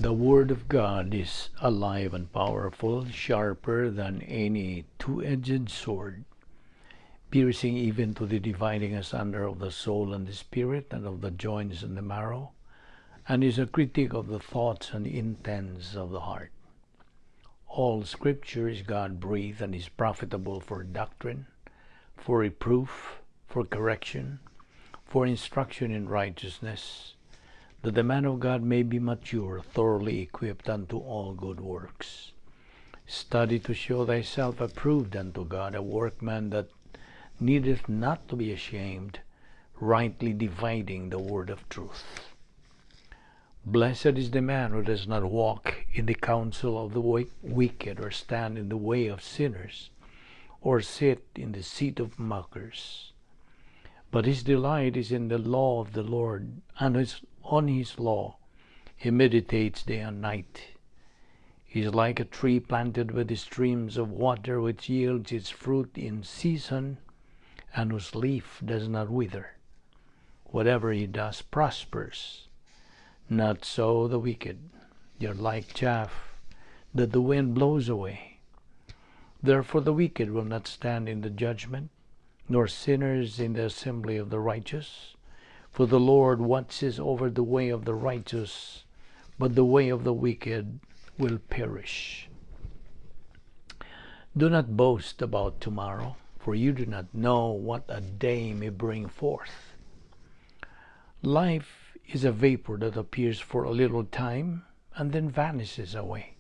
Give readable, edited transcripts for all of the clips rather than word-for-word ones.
The Word of God is alive and powerful, sharper than any two-edged sword, piercing even to the dividing asunder of the soul and the spirit, and of the joints and the marrow, and is a critic of the thoughts and intents of the heart. All Scripture is God-breathed and is profitable for doctrine, for reproof, for correction, for instruction in righteousness, that the man of God may be mature, thoroughly equipped unto all good works. Study to show thyself approved unto God, a workman that needeth not to be ashamed, rightly dividing the word of truth. Blessed is the man who does not walk in the counsel of the wicked, or stand in the way of sinners, or sit in the seat of mockers. But his delight is in the law of the Lord, and on his law he meditates day and night. He is like a tree planted by the streams of water, which yields its fruit in season, and whose leaf does not wither. Whatever he does prospers. Not so the wicked. They are like chaff that the wind blows away. Therefore the wicked will not stand in the judgment, nor sinners in the assembly of the righteous. For the Lord watches over the way of the righteous, but the way of the wicked will perish. Do not boast about tomorrow, for you do not know what a day may bring forth. Life is a vapor that appears for a little time and then vanishes away.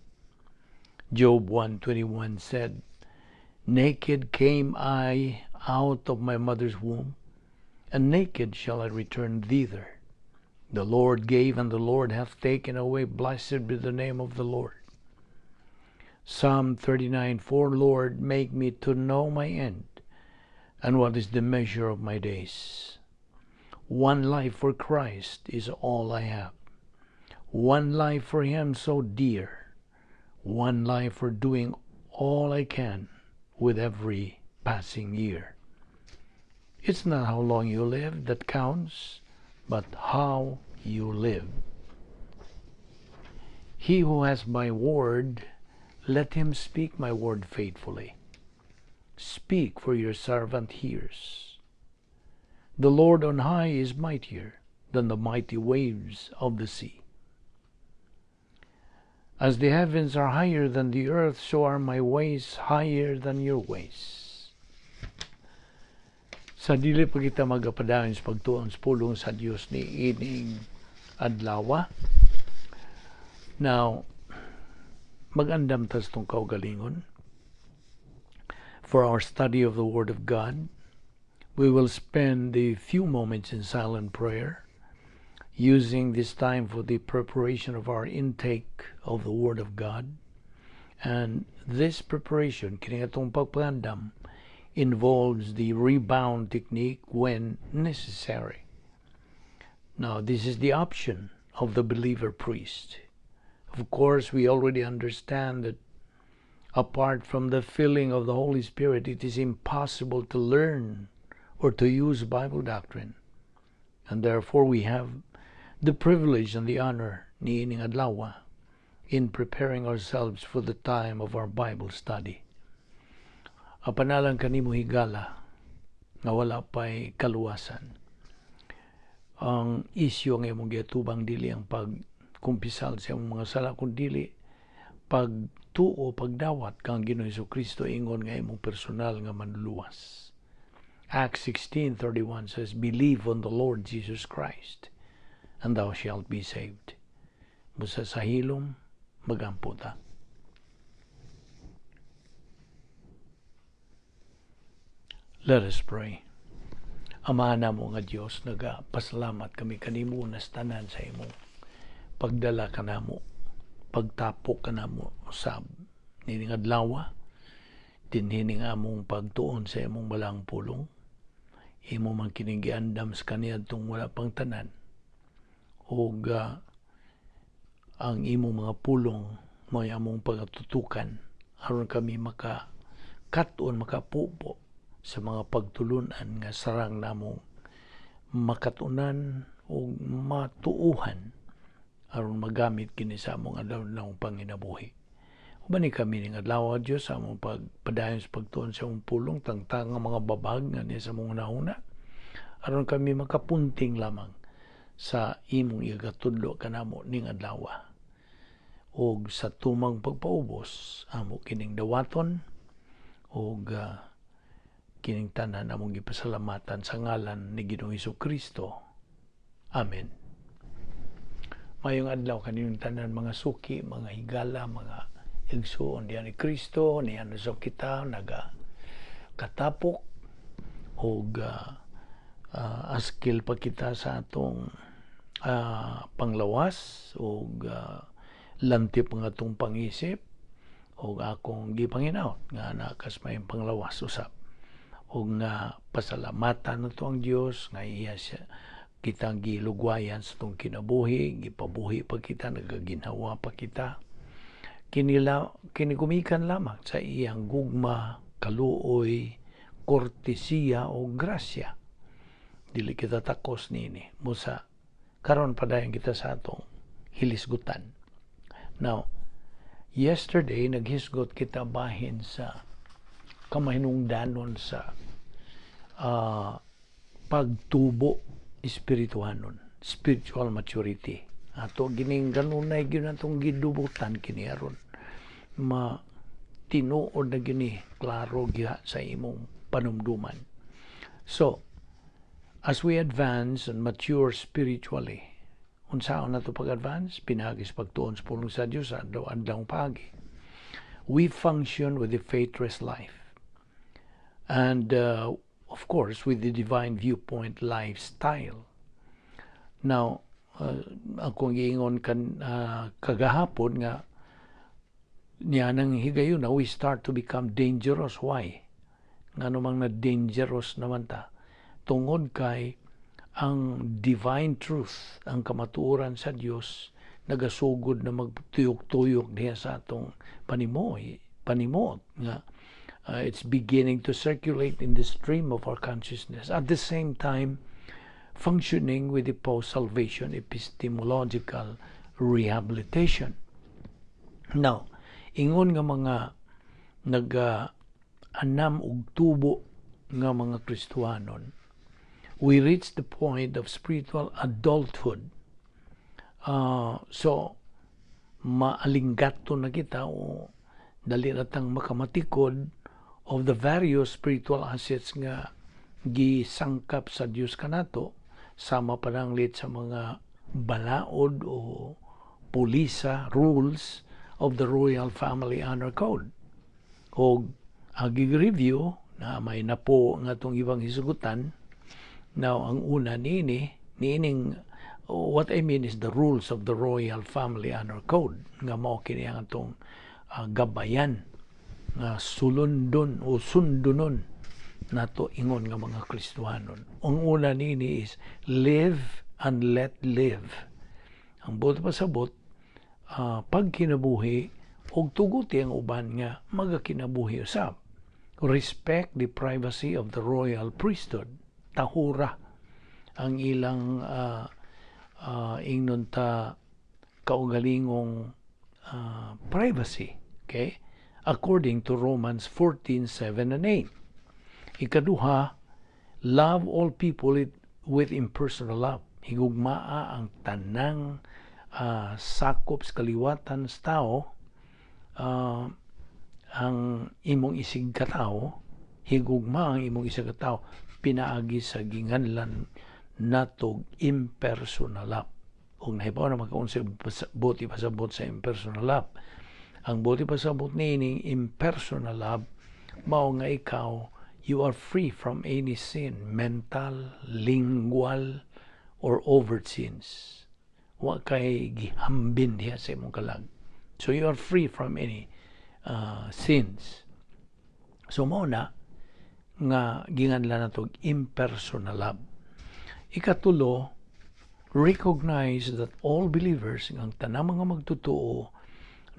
Job 1:21 said, "Naked came I out of my mother's womb, and naked shall I return thither. The Lord gave, and the Lord hath taken away. Blessed be the name of the Lord." Psalm 39:4, "Lord, make me to know my end, and what is the measure of my days." One life for Christ is all I have. One life for Him so dear. One life for doing all I can with every passing year. It's not how long you live that counts, but how you live. He who has my word, let him speak my word faithfully. Speak, for your servant hears. The Lord on high is mightier than the mighty waves of the sea. As the heavens are higher than the earth, so are my ways higher than your ways. Sa dili pa kita magapadayon sa pagtuon sa pulong sa Dios ni ining adlaw. Now, magandam ta sa atong kaugalingon. For our study of the Word of God, we will spend a few moments in silent prayer, using this time for the preparation of our intake of the Word of God. And this preparation, kini atong pagpangandam, involves the rebound technique when necessary. Now, this is the option of the believer priest. Of course, we already understand that apart from the filling of the Holy Spirit, it is impossible to learn or to use Bible doctrine. And therefore, we have the privilege and the honor niining adlaw in preparing ourselves for the time of our Bible study. Apan alang kanimo, higala, nga wala pa'y kaluwasan. Ang isyu ang imong giatubang dili ang pagkumpisal sa imong mga sala, kun dili pagtuo, pagdawat kang Ginoong Kristo ingon nga imong personal nga manluluwas. Acts 16:31 says, "Believe on the Lord Jesus Christ, and thou shalt be saved." Busa sa hilom, magampo ta. Let us pray. Ama namo nga Dios, nagapasalamat kami kanimo nas tanan sa imong pagdala kanamo, pagtapok kanamo usab nining adlaw, dinhi ning among pagtuon sa imong balang pulong. Imo man kining giandam sa kaniadtong wala pang tanan, ug ang imong mga pulong may among pagatutukan aron kami makakat-on, makapupo sa mga pagtulunan nga sarang namong makatunan o matuuhan aron magamit kini sa among adlaw panginabuhi. Uban ni kami ning adlaw, Dios, sa among pagpadayon sa pagtuon sa among pulong, tangtang ang mga babag nga niya sa among hunahuna aron kami makapunting lamang sa imong igatudlo kanamo ning adlaw. Og sa tumang pagpaubos, amo kining dawaton og kining tanan among gipasalamatan sa ngalan ni Ginoong Kristo. Amen. Mayong adlaw kaninyong tanan, mga suki, mga higala, mga igsuon diyan ni Kristo. Niya so kita naga katapok og askil pa kita sa atong panglawas og lantip ang atong pangisip, og akong gipanginaot nga nakas may panglawas usab og nga pasalamatan nato ang Dios nga iya siya kitang gilugwayan sa atong kinabuhi, gipabuhi pa kita, nagaginhawa pa kita. Kinila kini gumikan lamang sa iyang gugma, kaluoy, kortesiya o grasya. Dili kita takos niini. Busa karon padayon kita sa atong hilisgutan. Now, yesterday naghisgot kita bahin sa kamahinungdanon sa pagtubo espirituhanon, spiritual maturity. Ato gining ganunay gyud atong gidubutan kini aron ma tinuod na gini klaro gyud sa imong panumduman. So, as we advance and mature spiritually, unsaon nato pag-advance? Pinaagi sa pagtuon sa pulong sa Dios sa adlaw-adlaw paagi. We function with the faithless life. And of course, with the divine viewpoint lifestyle. Now, akong giingon kan kagahapon nga niya nang higayon na we start to become dangerous. Why? Ngano mang na dangerous naman ta? Tungod kay ang divine truth, ang kamatuoran sa Dios, nagasugod na magtuyok-tuyok diha sa atong panimot nga it's beginning to circulate in the stream of our consciousness. At the same time, functioning with the post-salvation epistemological rehabilitation. Now, ingon nga mga naga anam og tubo nga mga Kristohanon, we reach the point of spiritual adulthood. So, maalinggato na kita o dali na tang makamatikod of the various spiritual assets nga gisangkap sa Dios kanato, sama pananglit sa mga balaod o pulisa, rules of the Royal Family Honor Code. O agi review na may napo nga atong ibang hisugutan. Now, ang una niini, niining, what I mean is the rules of the Royal Family Honor Code nga mao kini ang atong gabayan nga sulundon o sundunon nato ingon nga mga Kristohanon. Ang una niini is live and let live. Ang buot pasabot, pagkinabuhi og tuguti ang uban nga magakinabuhi usab. Respect the privacy of the royal priesthood. Tahura ang ilang ingnon ta kaugalingong privacy. Okay? According to Romans 14:7 and 8. Ikaduha, love all people with impersonal love. Higugmaa ang tanang sakop sa kaliwatan sa tao, ang imong isig katao, higugma ang imong isig katao pinaagi sa ginganlan natog impersonal love. Ug nahibaw na makaunsa buot ipasabot sa impersonal love. Ang buot ipasabot niining impersonal love mao nga ikaw, you are free from any sin, mental, lingual, or overt sins. Wa kay gihambin diha sa imong kalag. So you are free from any sins. So mao na nga ginganlan nato impersonal love. Ikatulo, recognize that all believers, ang tanang mga magtotoo,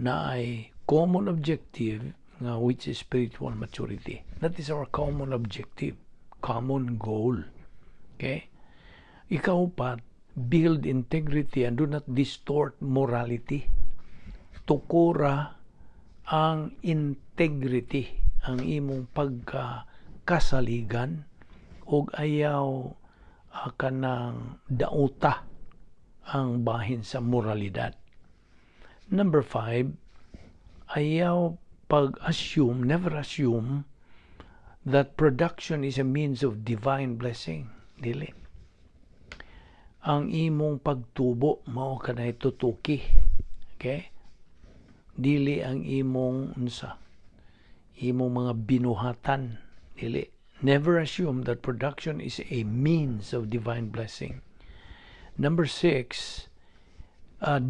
na ay common objective nga which is spiritual maturity. That is our common objective, common goal. Okay? Ikaupat, Build integrity and do not distort morality. Tukura ang integrity, ang imong pagkakasaligan, ug ayaw kanang dauta ang bahin sa moralidad. Number 5, ayaw pag-assume, never assume that production is a means of divine blessing. Dili. Ang imong pagtubo mao kanay tutuki. Okay? Dili ang imong unsa, imong mga binuhatan. Dili. Never assume that production is a means of divine blessing. Number 6,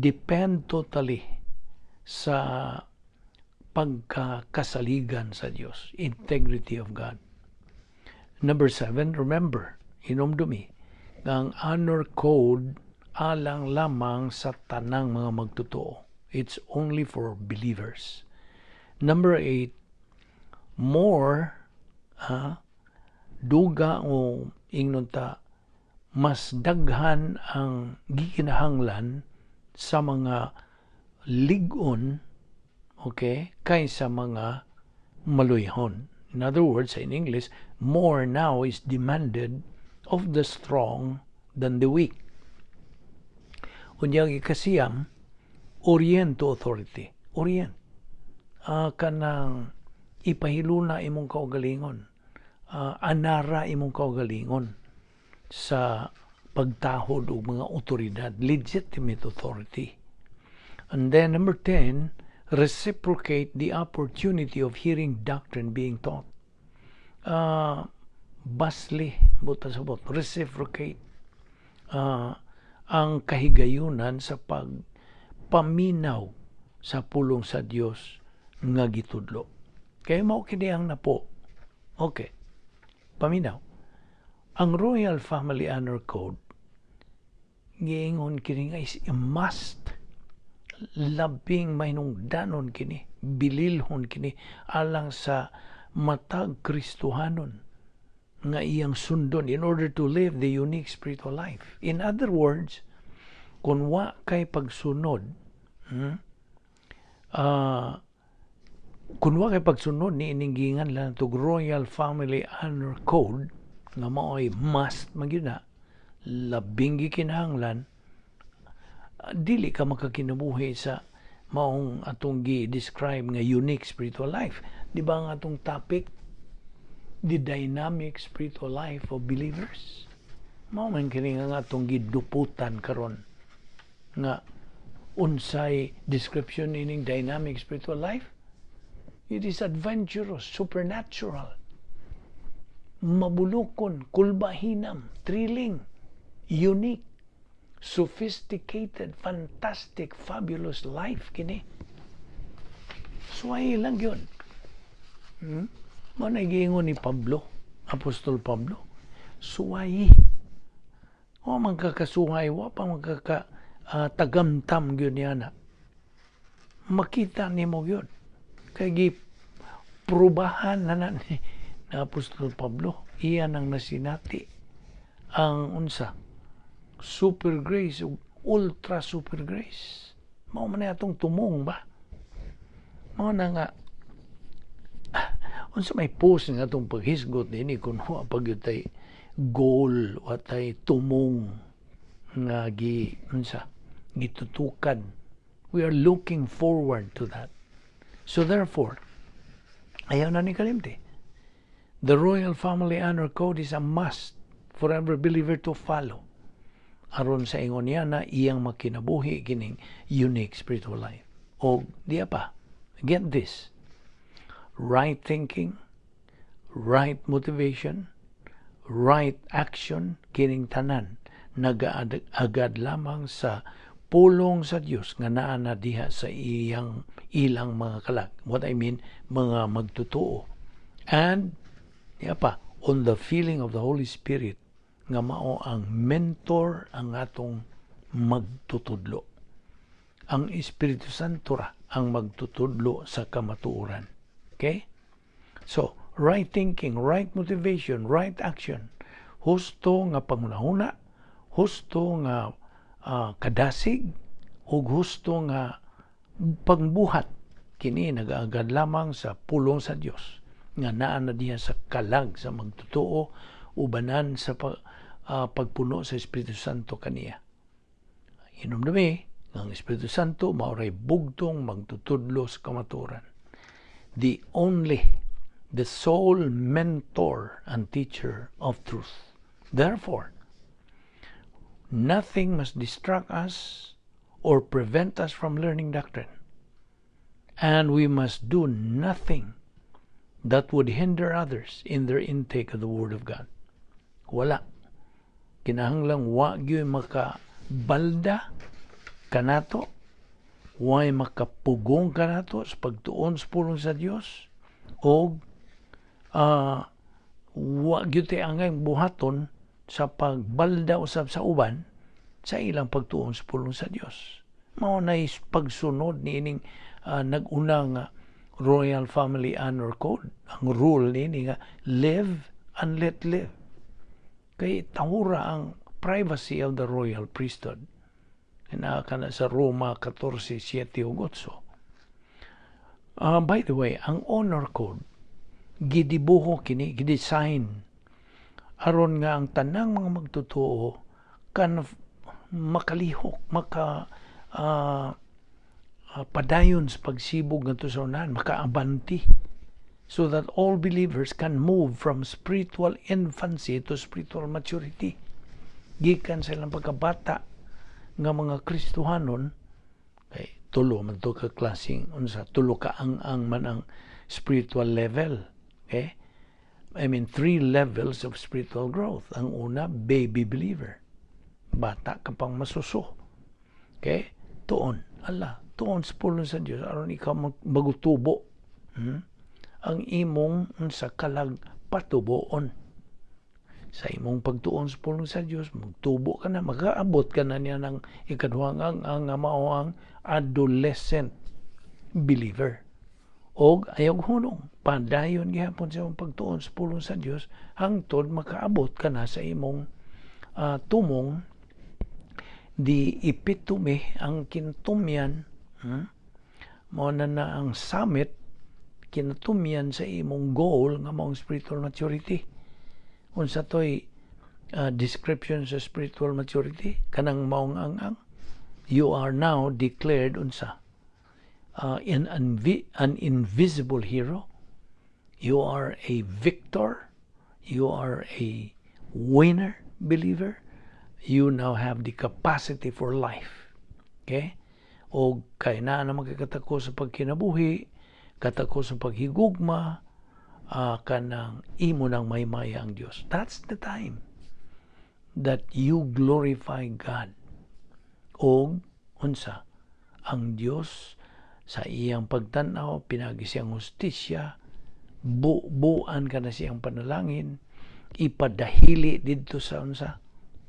depend totally sa pagkakasaligan sa Dios, integrity of God. Number 7, remember, hinumdumi, ang honor code alang lamang sa tanang mga magtotoo. It's only for believers. Number 8, more, duga o ingnon ta, mas daghan ang gikinahanglan sa mga lig-on, okay, kaysa mga maluyhon. In other words, in English, more now is demanded of the strong than the weak. Unya, ikasiyam, orient to authority. Orient. Kanang ipahiluna imong kaugalingon. Anara imong kaugalingon sa pagtahod og mga otoridad, legitimate authority. And then number 10, reciprocate the opportunity of hearing doctrine being taught. Basli, buta sa bot, reciprocate ang kahigayunan sa pagpaminaw sa pulong sa Dios nga gitudlo. Kaya mao kini ang napo. Okay. Paminaw. Ang Royal Family Honor Code giingon kini nga is a must, labing mahinungdanon kini, bililhon kini alang sa matag Kristohanon nga iyang sundon in order to live the unique spiritual life. In other words, kung wa kay pagsunod, kung wa kay pagsunod ni ining giingan lang tug Royal Family Honor Code nga mao'y must magyud na, labing gikinahanglan, dili ka makakinabuhi sa maong atong gi-describe nga unique spiritual life. Di ba ang atong topic, the dynamic spiritual life of believers? Mao man kini nga atong giduputan karon nga unsay description ining dynamic spiritual life? It is adventurous, supernatural, mabulukon, kulbahinam, thrilling, unique, sophisticated, fantastic, fabulous life kini. Suway lang yun. Mao na giingon ni Pablo, Apostol Pablo, suway. Wa man kakasuway, wa pa man kaka tagamtam gyud niya na. Makita nimo gyud. Kay gi probahan na na ni Apostol Pablo, iyan ang nasinati ang unsa, super grace ug ultra super grace. Mao man na atong tumong ba? Mao na nga unsa may post nga atong paghisgot dinhi kung wa pa gyud tay goal, wa tay tumong nga gi unsa, gitutukan? We are looking forward to that. So therefore, ayaw na ni kalimti, the Royal Family Honor Code is a must for every believer to follow aron sa ingon niya na iyang makinabuhi kining unique spiritual life. O diya pa, get this: right thinking, right motivation, right action, kining tanan nagaagad lamang sa pulong sa Dios nga naa na diha sa iyang ilang mga kalag. What I mean, mga magtotoo. And diya pa, on the feeling of the Holy Spirit nga mao ang mentor, ang atong magtutudlo. Ang Espiritu Santo ra ang magtutudlo sa kamatuoran. Okay? So, right thinking, right motivation, right action. Husto nga panghunahuna, Husto nga kadasig ug husto nga pangbuhat, kini nagaagad lamang sa pulong sa Dios nga naa na diha sa kalag sa magtotoo ubanan sa pagpuno sa Espiritu Santo kaniya. Hinumdumi ang Espiritu Santo mao ray bugtong magtutudlo sa kamatuoran. The only, the sole mentor and teacher of truth. Therefore, nothing must distract us or prevent us from learning doctrine. And we must do nothing that would hinder others in their intake of the Word of God. Wala. Kinahanglang wa gyud makabalda kanato, way makapugong kanato sa pagtuon sa pulong sa Dios o wa gyud tay angay buhaton sa pagbalda usab sa uban sa ilang pagtuon sa pulong sa Dios. Mao na pagsunod niining nag-una nga Royal Family Honor Code. Ang rule niini nga live and let live. Kay tahura ang privacy of the royal priesthood. Naa kana sa Roma 14:7 ug 8. By the way, ang honor code gidibuho kini, gidesign aron nga ang tanang mga magtotoo kan makalihok, maka padayon sa pagsibog ngadto sa unahan, makaabanti, so that all believers can move from spiritual infancy to spiritual maturity. Gikan sa ilang pagkabata nga mga Kristohanon, kay tulo man to ka klaseng unsa, tulo ka ang man ang spiritual level. Okay? I mean, three levels of spiritual growth. Ang una, baby believer. Bata ka pang masuso. Okay? Tuon. Ala, tuon sa pulong sa Dios aron ikaw magutubo. Ang imong unsa, kalag patuboon. Sa imong pagtuon sa pulong sa Dios, magtubo ka na, makaabot ka na niya ng ikaduhang ang mao ang adolescent believer. Og ayaw hunong, padayon gihapon sa imong pagtuon sa pulong sa Dios hangtod makaabot ka na sa imong tumong, the epitome, ang kinatumyan, Mao na na ang summit, kinatumyan sa imong goal nga maong spiritual maturity. Unsa toy description sa spiritual maturity kanang maong ang you are now declared unsa, an invisible hero. You are a victor, you are a winner believer. You now have the capacity for life, okay? O kay naa na magkakatako sa pagkinabuhi, katako sa paghigugma, kanang imo nang maymaya ang Dios. That's the time that you glorify God. Og unsa, ang Dios sa iyang pagtan-aw pinagi siyang hustisya, bubuan ka na siyang panalangin, ipadahili didto sa unsa,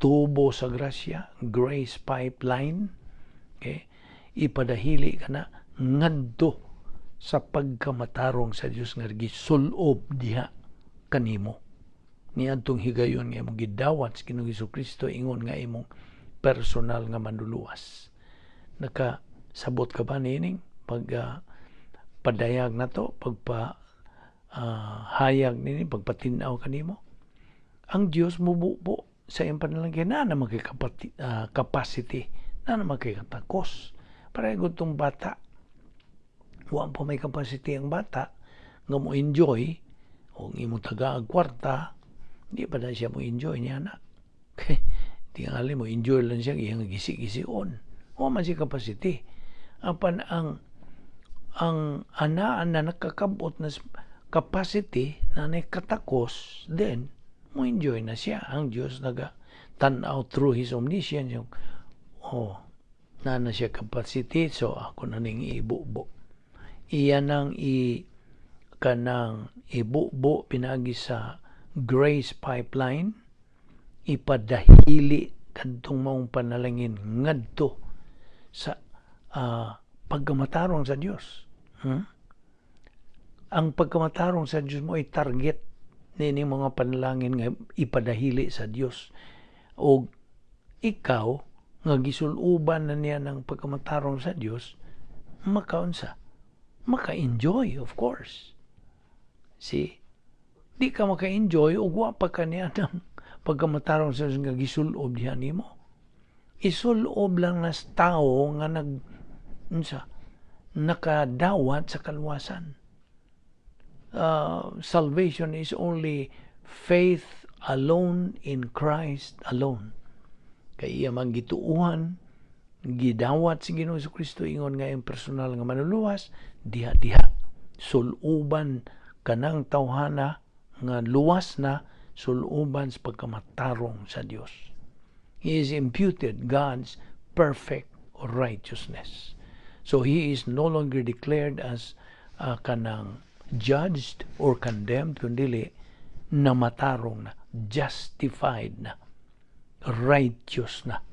tubo sa grasya, grace pipeline, okay? Ipadahili ka na ngadto sa pagkamatarong sa Dios nga gisulob diha kanimo niadtong higayon nga imong gidawat sa Ginoong Kristo ingon nga imong personal nga manluluwas. Nakasabot ka ba niining pag padayag na to, pagpa hayag nini, pagpatin-aw kanimo? Ang Dios mububo sa iyang panalangin na naman kay capacity na naman kay katakos. Pareho tong bata, wa pa may capacity ang bata nga mo enjoy o ang imong tagaag kwarta, di pa na siya mo enjoy niya na. Okay, tingali mo enjoy lang siya iyang gisi-gision, wa man siya capacity. Apan ang anaan na nakakabot na capacity na nakatakos, then mo enjoy na siya. Ang Dios naga tan-aw through His omniscience, yung, oh, na na siya capacity, so ako na ning ibubo, iya nang i kanang ibubo pinagi sa grace pipeline, ipadahili kadtong maong panalangin ngadto sa pagkamatarong sa Dios. Ang pagkamatarong sa Dios mo ay target nining mga panalangin nga ipadahili sa Dios o Ikaw nga gisuluban na niya ng pagkamatarong sa Dios, makaunsa? Maka-enjoy, of course. See? Di ka maka-enjoy ug wa pa ka niya ng pagkamatarong sa Dios nga gisulob diha nimo. Isulob lang nas tao nga nag unsa, nakadawat sa kaluwasan. Salvation is only faith alone in Christ alone. Kay iya man gituuhan, gidawat si Ginoong Kristo ingon nga iyang personal nga manluluwas, diha-diha suluban kanang tawhana nga luwas na, suluban sa pagkamatarong sa Dios. He is imputed God's perfect righteousness. So he is no longer declared as kanang judged or condemned, kundi namatarong na, justified na, righteous na.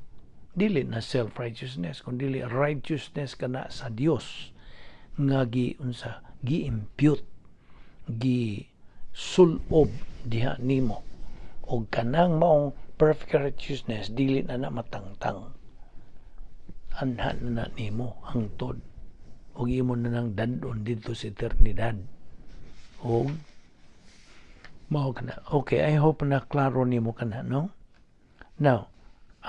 Dili na self-righteousness, kundi righteousness kana sa Dios nga gi unsa, gi-impute, gi sulob diha nimo. Og kanang maong perfect righteousness, dili na na matangtang, anha na na nimo hangtod ug imo na nang dad-on didto sa eternidad. Og mao kana. Okay, I hope na klaro nimo kana, no? Now,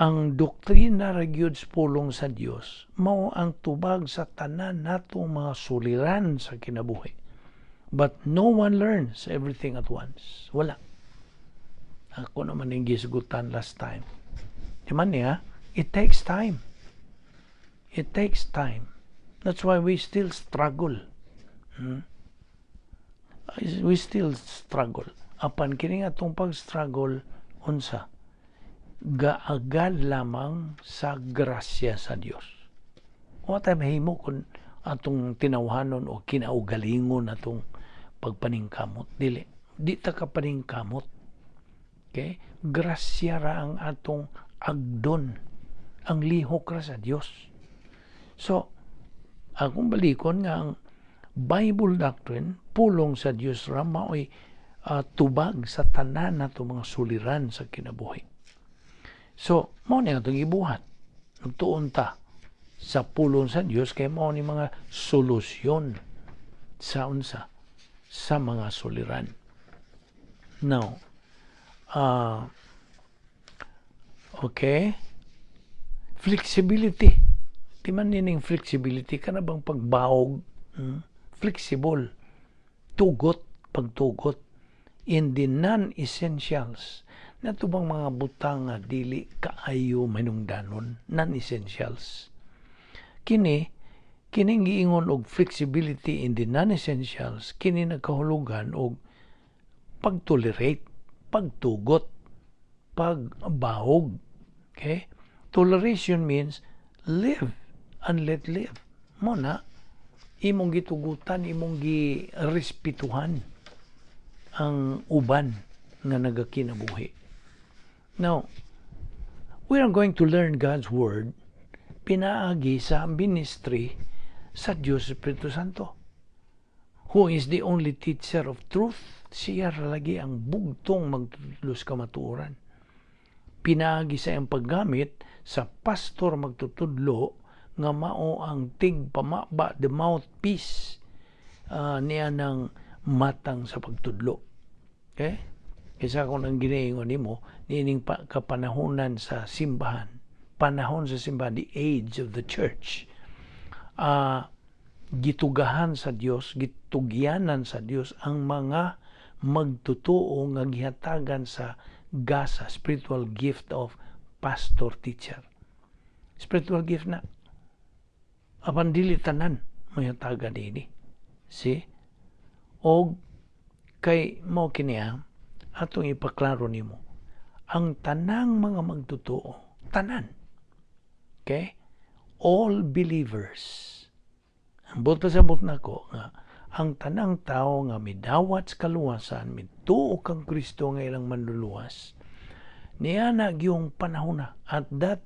ang doktrina ra gyud sa pulong sa Dios mao ang tubag sa tanan natong mga suliran sa kinabuhi. But no one learns everything at once. Wala. Ako naman yung gisugutan last time. Di man niya, it takes time. It takes time. That's why we still struggle. We still struggle. Apan kini nga atong pag-struggle, unsa? Gaagad lamang sa grasya sa Dios. Wa tay mahimo kung atong tinawhanon o kinaugalingon atong pagpaningkamot. Dili. Di ta ka paningkamot. Okay? Grasya ra ang atong agdon. Ang lihok ra sa Dios. So, akong balikon nga ang Bible doctrine, pulong sa Dios ra maoy tubag sa tanan nato mga suliran sa kinabuhi. So, mao ni atong ibuhat. Nagtuon ta sa pulong sa Dios kay mao ni mga solusyon sa unsa, sa mga suliran. Now, okay, flexibility. Di man nining flexibility kana bang pagbawog, Flexible. Tugot, pagtugot in the non-essentials. Nato bang mga butang nga dili kaayo manungdanon, non-essentials. Kini, kining giingon og flexibility in the non-essentials, kini nagkahulugan og pagtolerate, pagtugot, pagbahog. Okay? Toleration means live and let live. Mao na, imong gitugutan, imong girespetuhan ang uban nga nagakinabuhi. Now, we are going to learn God's Word pinaagi sa ministry sa Diyos Espiritu Santo, who is the only teacher of truth. Siya lagi ang bugtong magtutudlo sa kamatuoran. Pinaagi sa iyang paggamit sa pastor magtutudlo nga mao ang tigpamaba, the mouthpiece niya ng matang sa pagtudlo. Okay? Kaysa kung ang ginaingon nimo, niining kapanahonan sa simbahan, panahon sa simbahan, the age of the church, gitugahan sa Dios, gitugyanan sa Dios ang mga magtutuo nga gihatagan sa gasa, spiritual gift of pastor teacher. Spiritual gift na. Apan dili tanan mahatagan ini. See? Og kay mao kini atong ipaklaro nimo ang tanang mga magtotoo, tanan, okay, all believers. Ang buot pasabot nako nga ang tanang tao nga midawat sa kaluwasan, mituo kang Kristo nga ilang manluluwas, niya na yung panahon na at that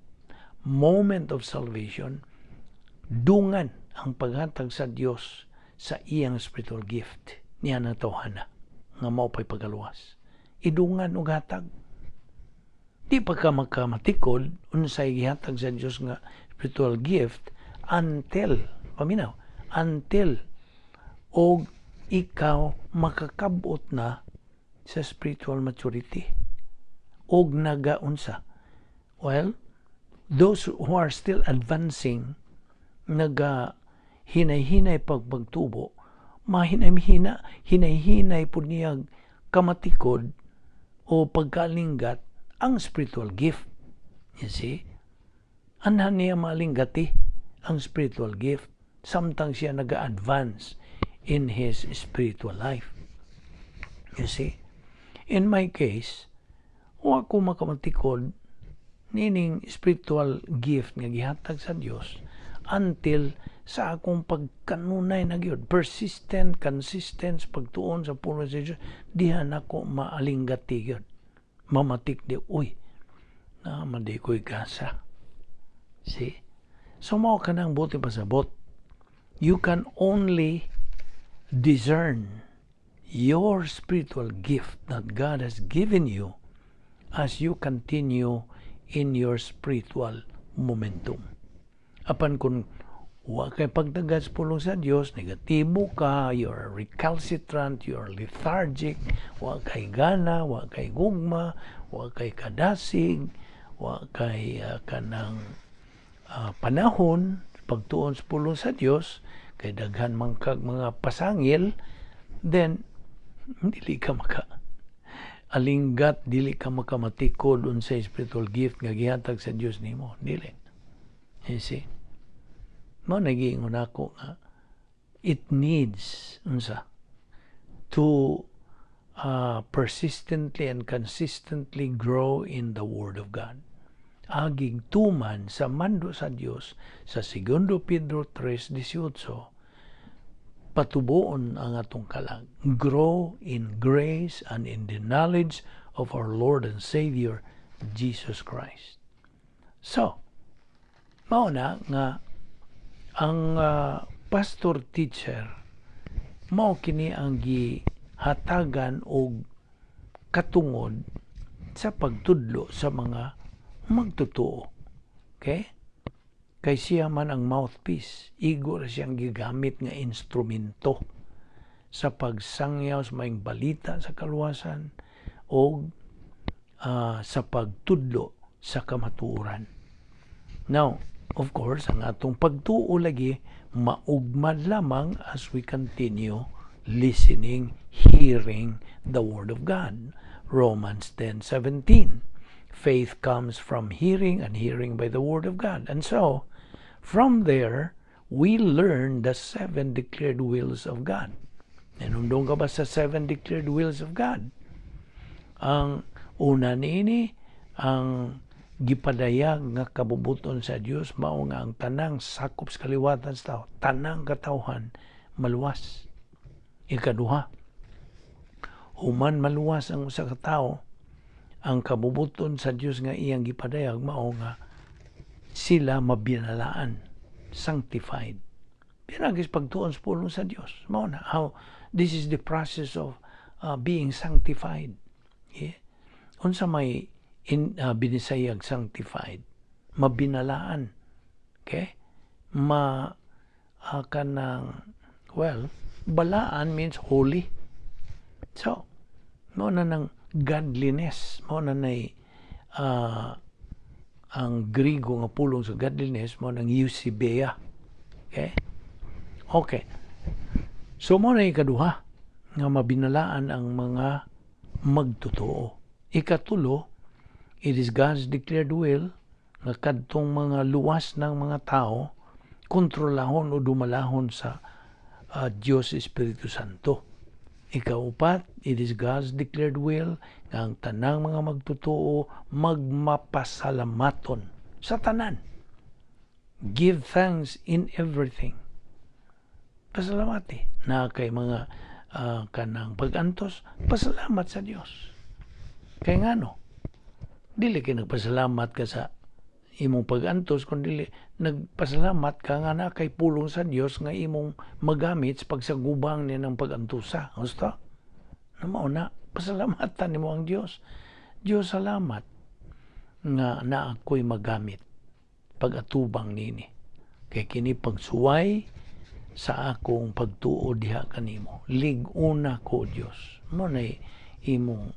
moment of salvation, dungan ang paghatag sa Dios sa iyang spiritual gift niya na tawhana nga mao pa'y pagaluwas, idungan og hatag. Di pa ka makamatikod unsay gihatag sa Dios nga spiritual gift until, paminaw, until og ikaw makakabot na sa spiritual maturity og nagaunsa. Well, those who are still advancing, naga hinay-hinay pagpagtubo, mahinay-hina, hinay-hinay pud niya kamatikod o pagkalinggat ang spiritual gift. You see? Anhan niya malinggati ang spiritual gift samtang siya naga-advance in his spiritual life. You see? In my case, wa ko makamatikod nining spiritual gift nga gihatag sa Dios until sa akong pagkanunay na gyud, persistent, consistent sa pagtuon sa pulong sa Dios, diha nako maalinggati gyud, mamatik di, uy, na madi ko'y gasa. See? So mao kanang buot ipasabot, you can only discern your spiritual gift that God has given you as you continue in your spiritual momentum. Apan kung wa kay pagtagad sa pulong sa Dios, negatibo ka, you're recalcitrant, you're lethargic, wa kay gana, wa kay gugma, wa kay kadasig, wa kay kanang panahon pagtuon sa pulong sa Dios, kay daghan man kag mga pasangil, then dili ka maka alinggat, dili ka makamatikod unsay spiritual gift nga gihatag sa Dios nimo. Dili. You see? Mao nagiingon ako nga it needs unsa to persistently and consistently grow in the Word of God. Agig tuman sa mando sa Dios sa Segundo Pedro 3:18, patubuon ang atong kalag. Grow in grace and in the knowledge of our Lord and Savior Jesus Christ. So, mao na nga ang pastor teacher, mao kini ang gihatagan og katungod sa pagtudlo sa mga magtotoo. Okay? Kay siya man ang mouthpiece. Igo ra siyang gigamit nga instrumento sa pagsangyaw sa maayong balita sa kaluwasan o sa pagtudlo sa kamatuoran. Now, of course, ang atong pagtuo lagi maugmad lamang as we continue listening, hearing the Word of God. Romans 10:17. Faith comes from hearing, and hearing by the Word of God. And so, from there, we learn the seven declared wills of God. Nanumdong ka ba sa seven declared wills of God? Ang una niini, ang gipadayag nga kabubuton sa Dios mao nga ang tanang sakop sa kaliwatan sa tao, tanang katawhan, maluwas. Ikaduha, human maluwas ang usa ka tawo, ang kabubuton sa Dios nga iyang gipadayag mao nga sila mabinalaan, sanctified. Pinaagi sa pagtuon sa pulong sa Dios. Mao na how this is the process of being sanctified. Yeah. Unsa may in binisayag sanctified? Mabinalaan. Okay? Ma kanang, well, balaan means holy. So, mao na nang godliness, mao na nay ang Grigo nga pulong sa godliness mao nang eusebeia. Okay? Okay. So mao na ikaduha nga mabinalaan ang mga magtotoo. Ikatulo, it is God's declared will nga kadtong mga luwas ng mga tao kontrolahon o dumalahon sa Dios Espiritu Santo. Ikaupat, it is God's declared will nga ang tanang mga magtotoo magmapasalamaton sa tanan. Give thanks in everything. Pasalamati na kay mga kanang pag-antos, pasalamat sa Dios. Kay ngano? Dili kay nagpasalamat ka sa imong pag-antos, kun dili nagpasalamat ka nga na kay pulong sa Dios nga imong magamit sa pagsagubang niya ng pag-antusa. Gusto? Na mao na, pasalamatan nimo ang Dios. Dios, salamat. Nga naa ko'y magamit pag-atubang nini. Kay kini pagsuway sa akong pagtuo diha kanimo. Lig-una ko, Dios. Mao na imong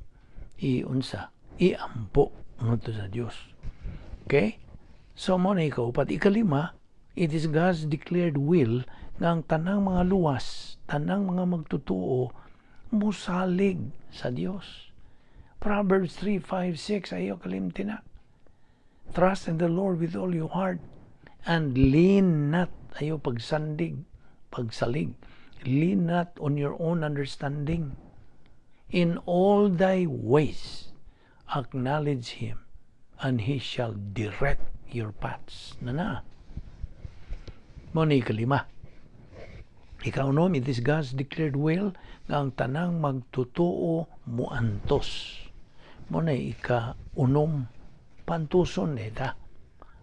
iunsa, iampo ngadto sa Dios. Okay? So mao na ikaupat. Ikalima, it is God's declared will nga ang tanang mga luwas, tanang mga magtutuo, musalig sa Dios. Proverbs 3, 5, 6, ayo kalimti na. "Trust in the Lord with all your heart and lean not," ayo pagsandig, pagsalig. "Lean not on your own understanding. In all thy ways, acknowledge Him, and He shall direct your paths." Na na. Mao ni ikalima. Ikaunom, it is God's declared will nga ang tanang magtutuo muantos. Mao na ika-unom, pantuson neta.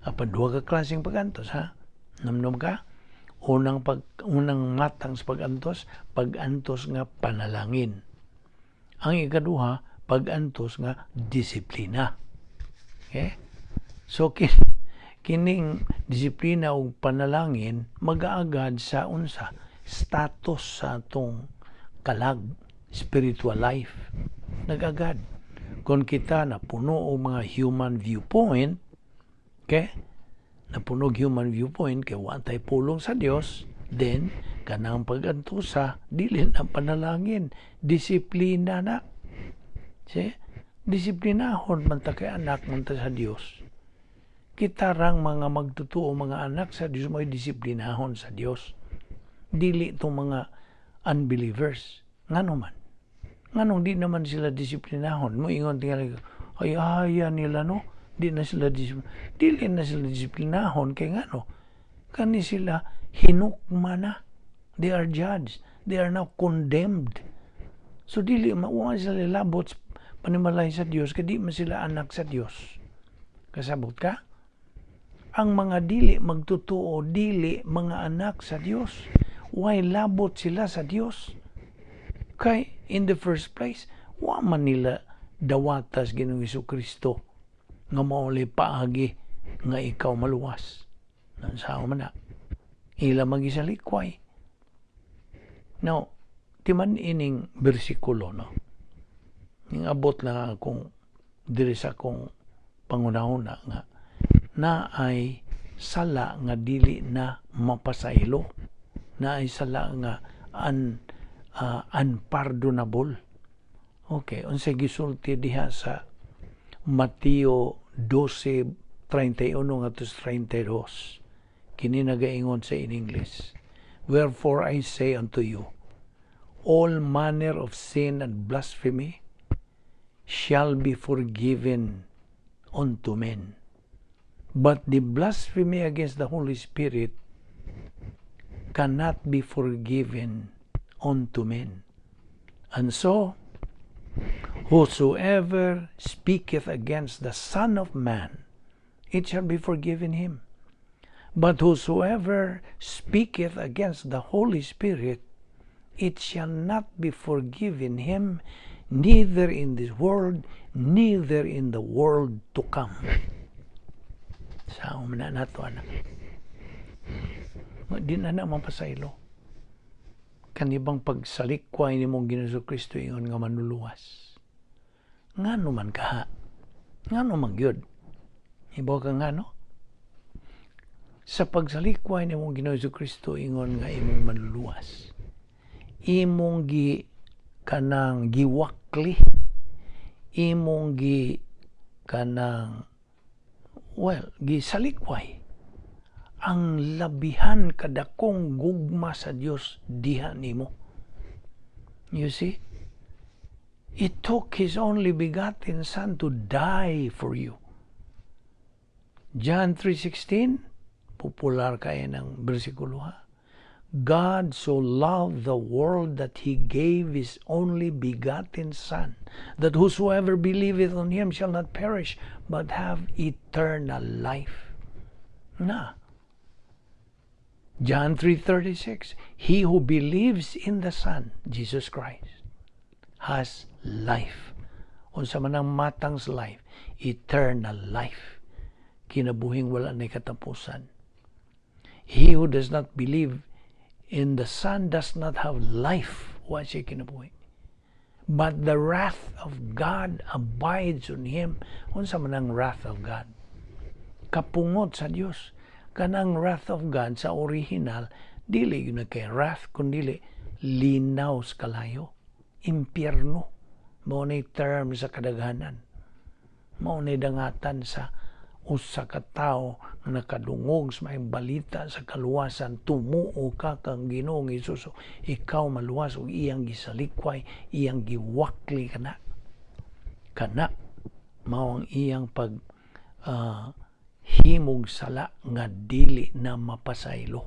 Apan duha ka klaseng pagantos, ha? Namnom ka? Unang matang sa pag-antos, pag-antos nga panalangin. Ang ikaduha, pag-antos nga disiplina. Okay? So kining disiplina ug panalangin magaagad sa unsa? Status sa atong kalag, spiritual life. Nagagad. Kung kita napuno og mga human viewpoint, okay? Napuno og human viewpoint kay wa tay pulong sa Dios, then kanang pag-antosa dili na panalangin, disiplina na. See? Disiplinahon man ta kay anak man ta sa Dios. Kita rang mga magtutuo, mga anak sa Dios, mo'y disiplinahon sa Dios. Dili itong mga unbelievers. Ngano man? Nganong di naman sila disiplinahon? Mo ingon tingali, ay aya nila, no? Di na sila disiplin. Dili na sila disiplinahon kay ngano? Kani sila hinukma na. They are judged. They are now condemned. So dili mauwa sila labot panimalay sa Dios kay di man sila anak sa Dios. Kasabot ka? Ang mga dili magtutuo, dili mga anak sa Dios. Why labot sila sa Dios? Kay in the first place, wa man nila dawatas Ginoong Kristo nga mauli paagi nga ikaw maluwas. Nansawa man na. Ila magisalikway. Now, timan ining bersikulo, no? Ning abot lang akong diri sa akong pangunahuna nga na ay sala nga dili na mapasaylo, na ay sala nga unpardonable. Okay, unsay gisulti diha sa Mateo 12:31 ngadto 32? Kini nagaingon sa in English, "Wherefore I say unto you, all manner of sin and blasphemy shall be forgiven unto men. But the blasphemy against the Holy Spirit cannot be forgiven unto men. And so, whosoever speaketh against the Son of Man, it shall be forgiven him. But whosoever speaketh against the Holy Spirit, it shall not be forgiven him, neither in this world, neither in the world to come." Sa na nato, anak. Di na na mapasaylo. Kanibang pagsalikway ni mong Ginoong Kristo ingon nga manluluwas. Ngano man kaha? Ngano man gyud? Ibaw ka ngano? Sa pagsalikway ni mong Ginoong Kristo ingon nga imong manluluwas, imong gi kanang giwakli, imong gi kanang, well, gisalikway ang labihan kadakong gugma sa Dios diha nimo. You see? It took His only begotten Son to die for you. John 3:16, popular kaya ng bersikulo, ha. "God so loved the world that He gave His only begotten Son, that whosoever believeth on Him shall not perish, but have eternal life." Na. John 3:36, "He who believes in the Son, Jesus Christ, has life." Unsa man ang matang's life? Eternal life. Kinabuhing wala na katapusan. He who does not believe in the Son does not have life. Wa siya kinabuhi. But the wrath of God abides on him. Unsa man ang wrath of God? Kapungot sa Dios. Kanang wrath of God sa original, dili gyud na kay wrath, kundi linaw sa kalayo. Impyerno. Mao ni term sa kadaghanan. Mao ni dangatan sa usa ka tawo nga nakadungog sa maayong balita sa kaluwasan, tumuo ka kang Ginoong Hesus, ikaw maluwas, ug iyang gisalikway, iyang giwakli kana. Kana mao ang iyang pag himog sala nga dili na mapasaylo.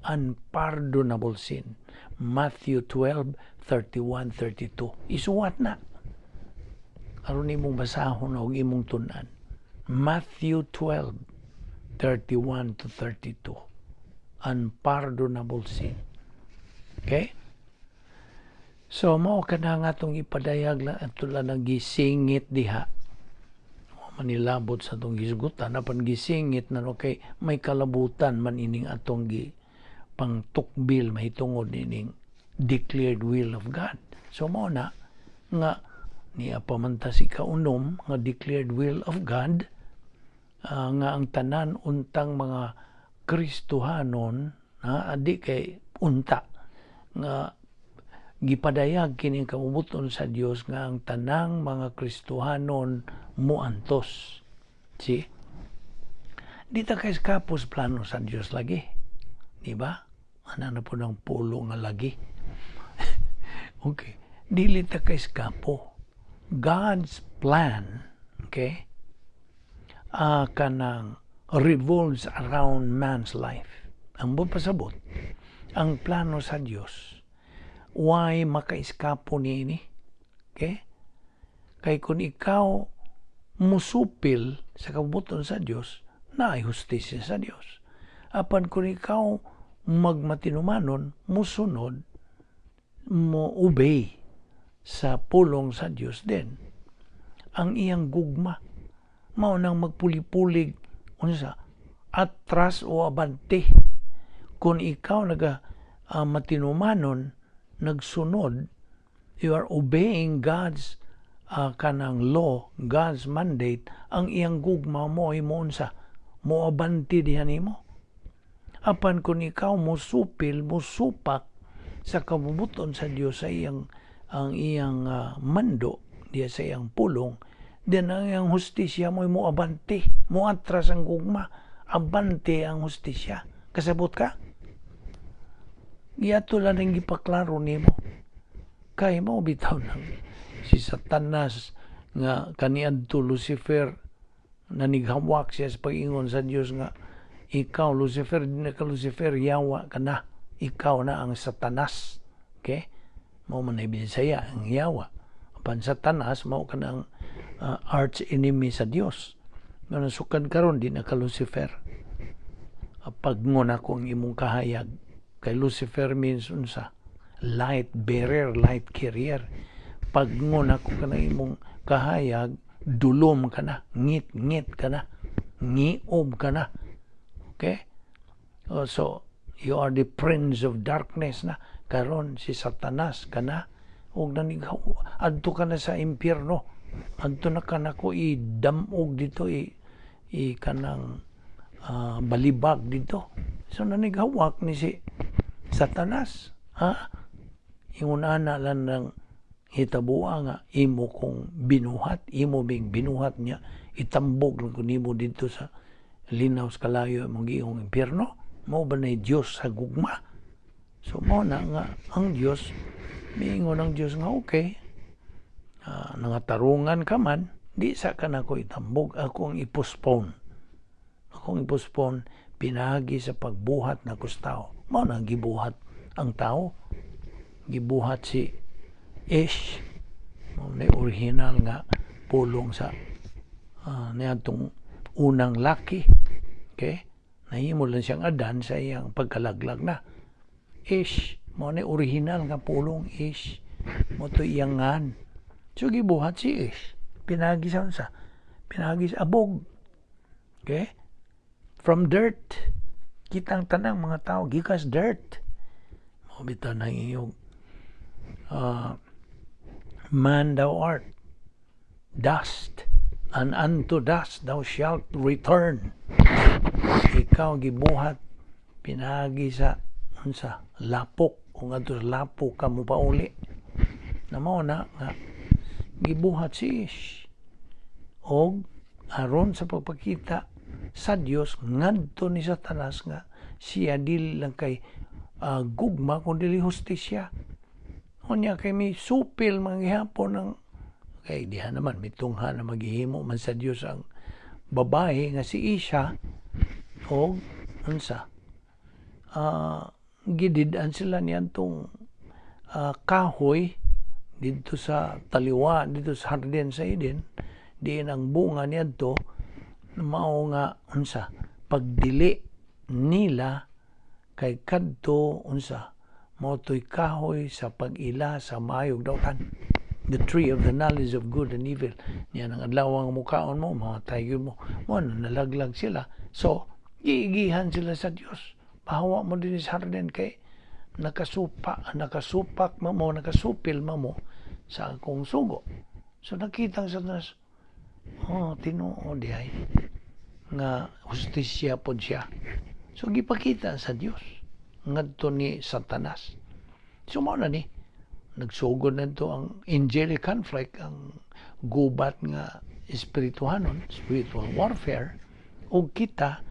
Unpardonable sin. Matthew 12, 31, 32. Isuwat na. Aron imong basahon og imong tun-an. Matthew 12, 31 to 32. Unpardonable sin. Okay? So, mao kana nga atong ipadayag lang ato lang nang gisingit diha. Manilabot sa atong gisgutan, apan gisingit na, okay, may kalabutan man ining atong gi pangtukbil mahitungod ining declared will of God. So mao na nga niya pamanta si kaunom nga declared will of God, nga ang tanan untang mga Kristohanon ha, adi kay unta nga gipadayag kini kabubut-on sa Dios nga ang tanang mga Kristohanon muantos. See? Di ta kay kapos plano sa Dios lagi. Di ba? Ana na po ng pulo nga lagi. Okay. Dili ta kay skapo. God's plan, okay, kanang revolves around man's life. Ang buot pasabot, ang plano sa Dios, why makaiskapo niini? Okay? Kay kung ikaw musupil sa kabubut-on sa Dios, naay hustisya sa Dios. Apan kung ikaw magmatinumanon, musunod, mo obey sa pulong sa Dios din. Ang iyang gugma mao nang magpuli-pulig unsa atras o abante. Kung ikaw naga matinumanon, nagsunod, you are obeying God's kanang law, God's mandate, ang iyang gugma mo ay mo unsa mo abante diha nimo. Apan kung ikaw mo supil, mo supak sa kabubuton sa Dios, sa iyang ang iyang mando diya sa iyang pulong, then ang iyang hustisya mo mo abante, mo atras ang gugma, abante ang hustisya. Kasabot ka? Giato lang ang gipaklaro nimo. Kay mo bitaw nang si Satanas nga kaniadto Lucifer, nanighawak siya sa pag-ingon sa Dios nga ikaw Lucifer, di na ka Lucifer, yawa ka na, ikaw na ang Satanas. Okay, mao man ay Bisaya ang yawa, apan Satanas mao ka ng arch enemy sa Dios. Nga sukad karon di na ka Lucifer, pag-ngon ako ang imong kahayag, kay Lucifer means unsa? Light bearer, light carrier. Pag-ngon ako ka na imong kahayag, dulom ka na, ngit-ngit ka na, ngiob ka na. Okay? Oh, so, you are the prince of darkness na. Karon si Satanas ka na. Ug nanighaw, adto ka na sa impyerno. Adto na ka nako idamog dito, i kanang balibag dito. So nanighawak ni si Satanas. Ha? Ingon ana lang ng hitabua nga imo kong binuhat, imo bing binuhat niya, itambog lang ko nimo dito sa linaw sa kalayo imong giingong impyerno. Mao ba na Dios sa gugma? So mao na nga ang Dios, miingon ang Dios nga okay, nangatarungan ka man, di sa ka nako itambog, ako ang i-postpone. Ako ang i-postpone pinagi sa pagbuhat na tao. Mao na gibuhat ang tao. Gibuhat si Ish, mao na original nga pulong sa niadtong unang laki. Okay? Nahimo lang siyang Adan sa iyang pagkalaglag na. Ish, mao na original nga pulong Ish. Mao to iyang ngan. So gibuhat si Ish. Pinagi sa unsa? Pinagi sa abog. Okay? From dirt. Kitang tanang mga tao gikas dirt. Mao bitaw nang iyong "Man thou art dust, and unto dust thou shalt return." Ikaw gibuhat pinagi sa unsa? Lapok, kung adto sa lapok ka mo pauli. Na mao na nga gibuhat si Ish og aron sa pagpakita sa Dios ngadto ni Satanas nga siya dili lang kay gugma kun dili hustisya. Unya kay may supil manggihapon ang kay diha naman mitungha na maghihimo man sa Dios ang babae nga si Isha og unsa, gidid-an sila niyantong kahoy didto sa taliwa, didto sa hardin sa Eden, diin ang bunga niadto mao nga unsa, pagdili nila kay kadto unsa, mao to'y kahoy sa pag-ila sa maayog dautan, the tree of the knowledge of good and evil. Niya ang adlaw nga mukaon mo, mamatay gyud mo. Mo na nalaglag sila. So giigihan sila sa Dios, "Pahawa mo din sa hardin kay nakasupa, nakasupak mo, nakasupil mo sa akong sugo." So nakita sa Satanas, oh, tinuod diay nga hustisya pod siya. So gipakita sa Dios ngadto ni Satanas. So mao na ni nagsugod nito ang angelic conflict, ang gubat nga espirituhanon, spiritual warfare, ug kita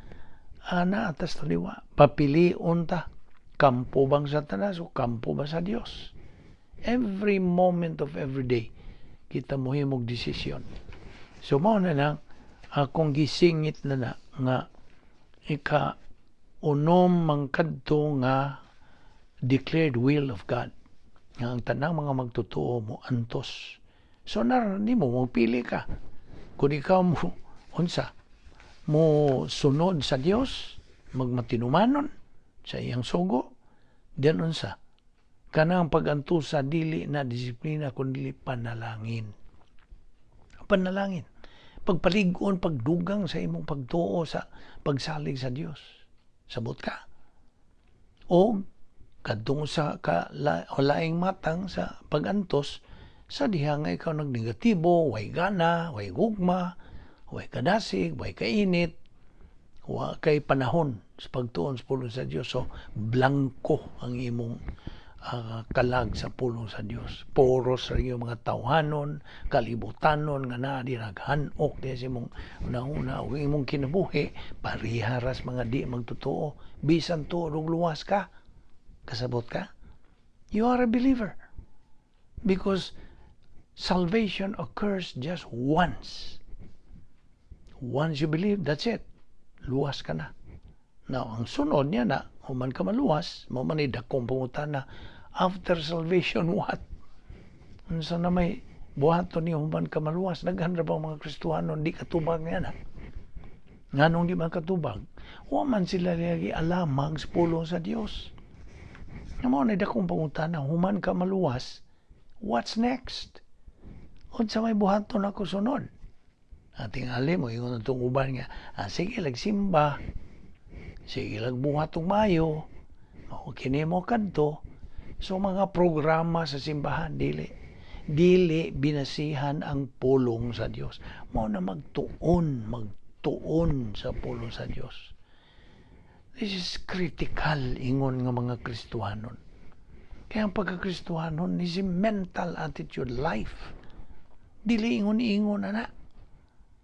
ana atas taliwa. Papilion ta, kampo bang Satanas o kampo ba sa Dios? Every moment of every day kita mohimog desisyon. So mao na lang akong gisingit na na nga ika unom man kadto nga declared will of God nga ang tanang mga magtotoo mo antos. So naran nimo, magpili ka kung ikaw mo unsa, mo sunod sa Dios, magmatinumanon sa iyang sugo, then unsa, kanang pag-antusa dili na disiplina kundi panalangin, panalangin, pagpalig-on, pagdugang sa imong pagtuo sa pagsalig sa Dios. Sabot ka? O kadtong sa ka, la, laing matang sa pagantos sa diha nga ikaw nagnegatibo, way gana, way gugma, way kadasig, way kainit, wa kay panahon sa pagtuon sa pulong sa Dios. So blanko ang imong kalag sa pulong sa Dios. Poros sa iyong mga tawhanon, kalibutanon nga naa di naghanok di sa imong una-una ug imong kinabuhi pariharas mga di magtotoo, bisan tuod og luwas ka. Kasabot ka? You are a believer. Because salvation occurs just once. Once you believe, that's it. Luwas ka na. Now, ang sunod niya na, human ka maluwas, mo man dakong pangutana, after salvation, what? Unsa na may buhaton ni human ka maluwas? Daghan ra bang mga Kristohano di katubag niya na? Nganong di man katubag? Wa man sila lagi alamag sa pulong sa Dios. Nga mao na dakong pangutana, human ka maluwas, what's next? Unsa may buhaton ako sunod? Ating alim mo, ingon itong uban nga, ah, sige lag simba, sige lag buhat og mayo, o kini mo kadto. So mga programa sa simbahan, dili. Dili binasihan ang pulong sa Dios. Mao na magtuon, magtuon sa pulong sa Dios. This is critical ingon nga mga Kristohanon. Kaya ang pagkakristohanon is a mental attitude, life. Dili ingon-ingon na na.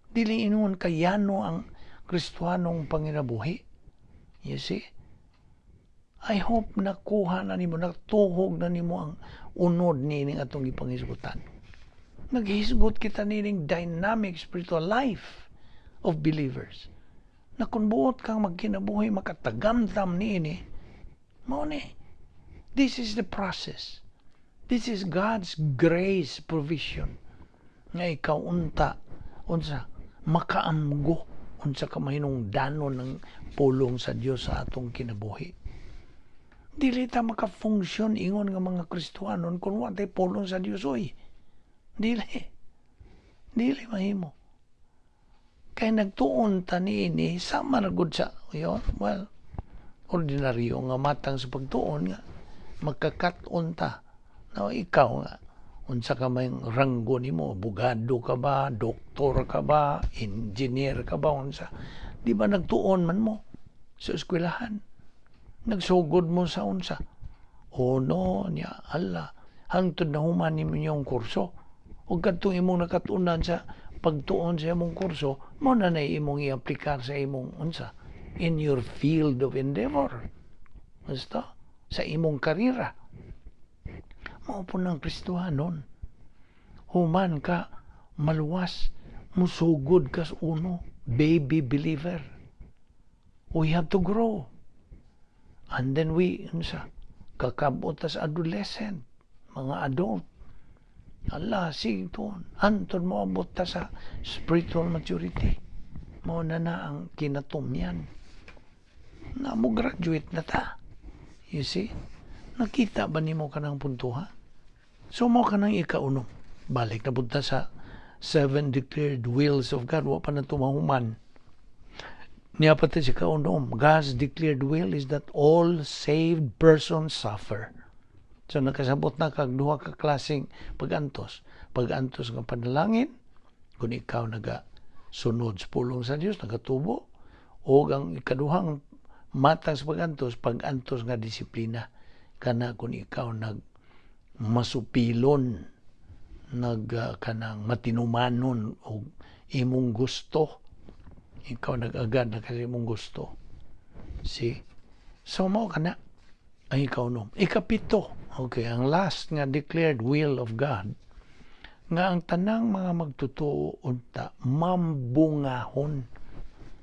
Dili ingon kayano ang Kristohanong panginabuhi. You see? I hope nakuha na nimo, natuhog na nimo ang unod nining atong gipanghisgutan. Naghisgot kita nining dynamic spiritual life of believers. Na kung buot kang magkinabuhi makatagamtam niini, mao ni. This is the process. This is God's grace provision. Nga ikaw unta, unsa, makaamgo, unsa ka mahinungdanon ng pulong sa Dios sa atong kinabuhi. Dili ta makafunksyon ingon nga mga Kristohanon kung wa tay pulong sa Dios, oy. Dili. Dili mahimo. Kay nagtuon ta niini sama ra gud sa yon, well, ordinaryo nga matang sa pagtuon nga magkakat-on ta. Now, ikaw nga, unsa ka may ranggo nimo, abogado ka ba, doktor ka ba, engineer ka ba, unsa? Di ba nagtuon man mo sa eskwelahan? Nagsugod mo sa unsa? Uno niya, ala, hangtod na human nimo yung kurso. Ug kadtong imong nakatunan sa pagtuon sa imong kurso, mao na nay imong i-aplikar sa imong unsa, in your field of endeavor. Basta sa imong karera. Mao po ng Kristohanon. Human ka maluwas, musugod ka sa uno, baby believer. We have to grow. And then we, unsa, kakabot ta sa adolescent, mga adult. Allah, sige tuon. Hantod mo abot ta sa spiritual maturity. Mao na na ang kinatumyan. Na mo graduate na ta. You see? Nakita ba nimo kanang puntuha? So mao kanang ikaunom. Balik na punta sa seven declared wills of God. Wa pa na tumahuman. Niya pati si kaunom. God's declared will is that all saved persons suffer. So nakasabot na kag duha ka klaseng pag-antos. Pag-antos nga panalangin, kung ikaw naga sunod sa pulong sa Dios, nagatubo, o ang ikaduhang matang sa pag-antos, pag-antos nga disiplina, kana kung ikaw nag masupilon, nag kanang matinumanon og imong gusto, ikaw nag-agad na kasi imong gusto. See? So mao kana ang ikaunom. Ikapito, okay, ang last nga declared will of God, nga ang tanang mga magtotoo unta mambungahon,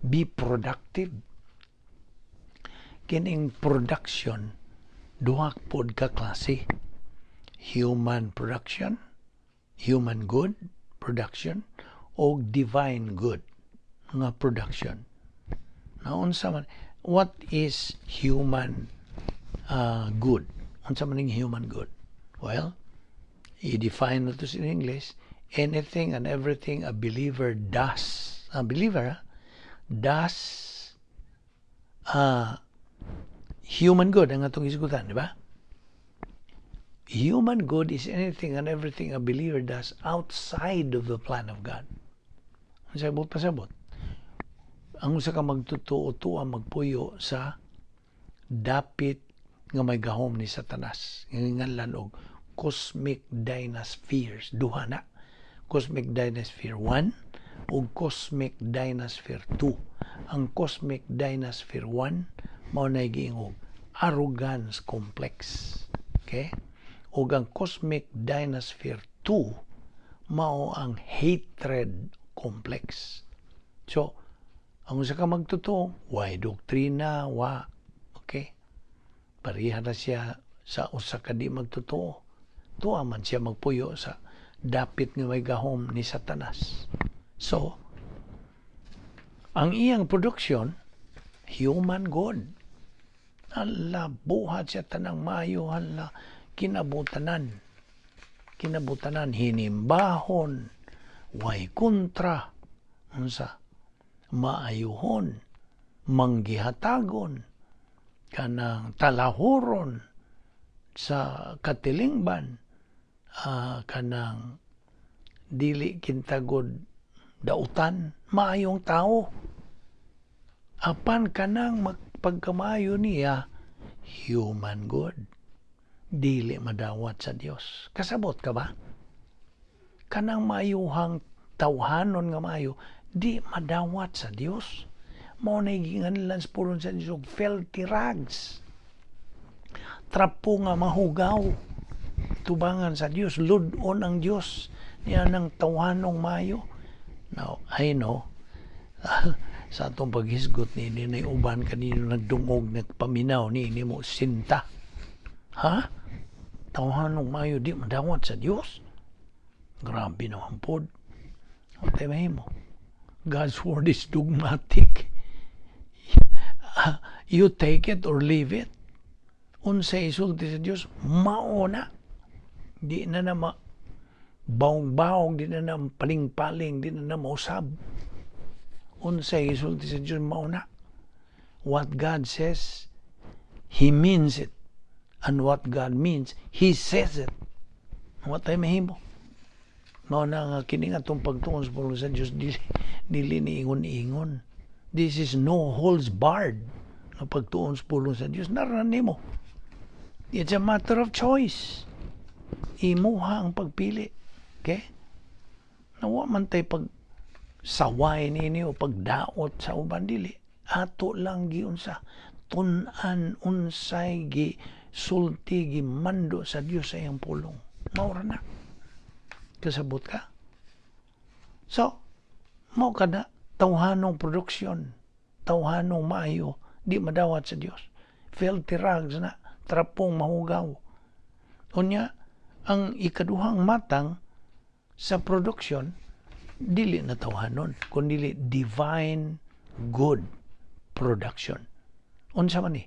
be productive. Kining production, duha pod ka klase: human production, human good production, o divine good nga production. Naunsa man, what is human good? Unsa man ning human good? Well, i-define na to in English: anything and everything a believer does, a believer does human good ang atong isgutan, di ba? Human good is anything and everything a believer does outside of the plan of God. Ang sabot pasabot. Ang usa ka magtotoo tuwa magpuyo sa dapit nga may gahom ni Satanas. Nga nganlan og cosmic dynaspheres. Duha na. Cosmic Dynasphere 1 ug Cosmic Dynasphere 2. Ang Cosmic Dynasphere 1 mao na giingog arrogance complex. Okay? Ug ang Cosmic Dynasphere 2 mao ang hatred complex. So, ang usa ka magtotoo, way doktrina, wa, okay? Pareha na siya sa usa ka di magtotoo. Tuwa man siya magpuyo sa dapit nga may gahom ni Satanas. So, ang iyang production, human good. Ala, buhat siya tanang mayo, hala, kinabutanan. Kinabutanan, hinimbahon, way kontra, unsa, maayuhon, manggihatagon, kanang talahuron sa katilingban, kanang dili kintagod dautan, maayong tao. Apan kanang pagkamayo niya, human good. Dili madawat sa Dios. Kasabot ka ba? Kanang maayuhang tawhanon nga maayo, di madawat sa Dios. Mao na ginganlan sa pulong sa Dios og filthy rags. Trapo nga mahugaw. Tubangan sa Dios, lud-on ang Dios niya ng tawhanong maayo. Now, I know, sa atong paghisgot ni ini na uban kanino nagdungog, nagpaminaw ni ini mo sinta. Ha? Tawhanong maayo di madawat sa Dios? Grabe naman pod. Untay mahimo. God's word is dogmatic. You take it or leave it. Unsay isulti sa Dios, mao na. Di na na ma Bawog-bawog, di na na paling-paling, di na na mausab. Unsay gisulti sa Dios, mao na. What God says, He means it. And what God means, He says it. Wa tay mahimo. Mao na nga kini nga atong pagtuon sa pulong sa Dios, dili, dili ni ingon-ingon. This is no holds barred nga pagtuon sa pulong sa Dios. Naran nimo. It's a matter of choice. Imuha ang pagpili. Okay? Nawa man tay pag saway nini o pagdaot sa uban, dili. Ato lang giunsa tun-an unsay gi sulti, gi mando sa Dios sa iyang pulong. Mao ra na. Kasabot ka? So, mao kada tawhanong production, tawhanong maayo, di madawat sa Dios. Filthy rags na, trapong mahugaw. Unya, ang ikaduhang matang sa production, dili na tawhanon, kundi divine good production. Unsa man ni?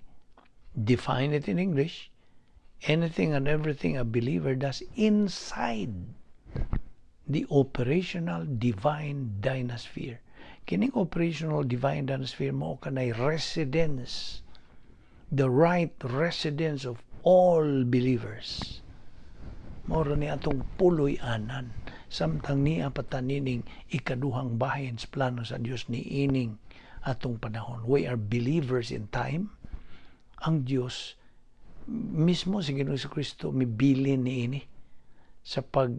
Define it in English. Anything and everything a believer does inside the operational divine dynasphere. Kining operational divine dynasphere mao kanay residence, the right residence of all believers. Mao ra ni atong puloy-anan samtang niya patanining ikaduhang bahin sa plano sa Dios ni ining atong panahon. We are believers in time. Ang Dios mismo, si Ginoong Kristo, mibilin niini sa pag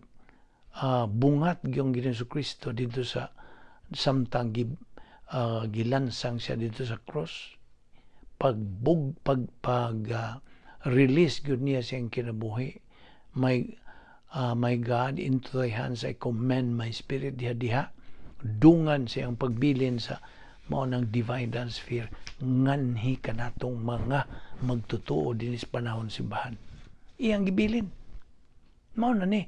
bungat gyung Ginoong Kristo dito sa samtang gilansang siya dito sa cross, pagbug pag pag release gyud niya siyang kinabuhi, "My God, into thy hands I commend my spirit." Diha diha dungan siyang pagbilin sa mao ng divine sphere nganhi kanatong mga magtotoo dinis panahon simbahan. Iyang gibilin, mao na ni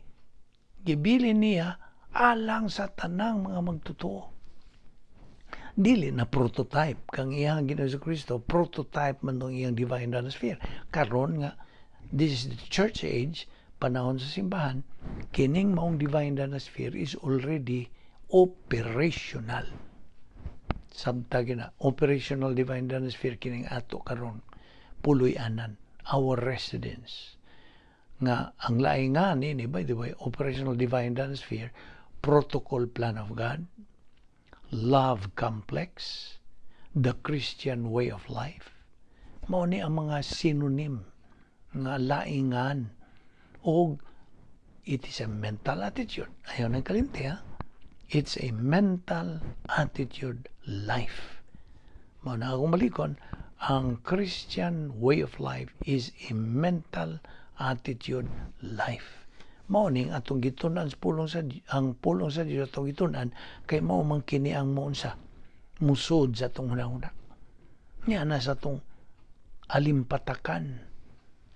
gibilin niya alang sa tanang mga magtotoo. Dili na prototype kang iyang Ginoong Kristo, prototype man tong iyang divine sphere karon nga this is the church age, panahon sa simbahan. Kining maong divine sphere is already operational. Sabta gina operational divine sphere kining ato karon puloy-anan, our residence, nga ang laing nga nini, by the way, operational divine sphere, protocol plan of God, love complex, the Christian way of life, mao ni ang mga synonym nga laingan. Og it is a mental attitude. Ayaw ng kalimti, ha. It's a mental attitude life. Mao na akong balikon, ang Christian way of life is a mental attitude life. Mao ning atong gitun-an sa pulong sa ang pulong sa Dios atong gitun-an kay mao man kini ang mounsa musod sa atong hunahuna. Nya na sa atong alimpatakan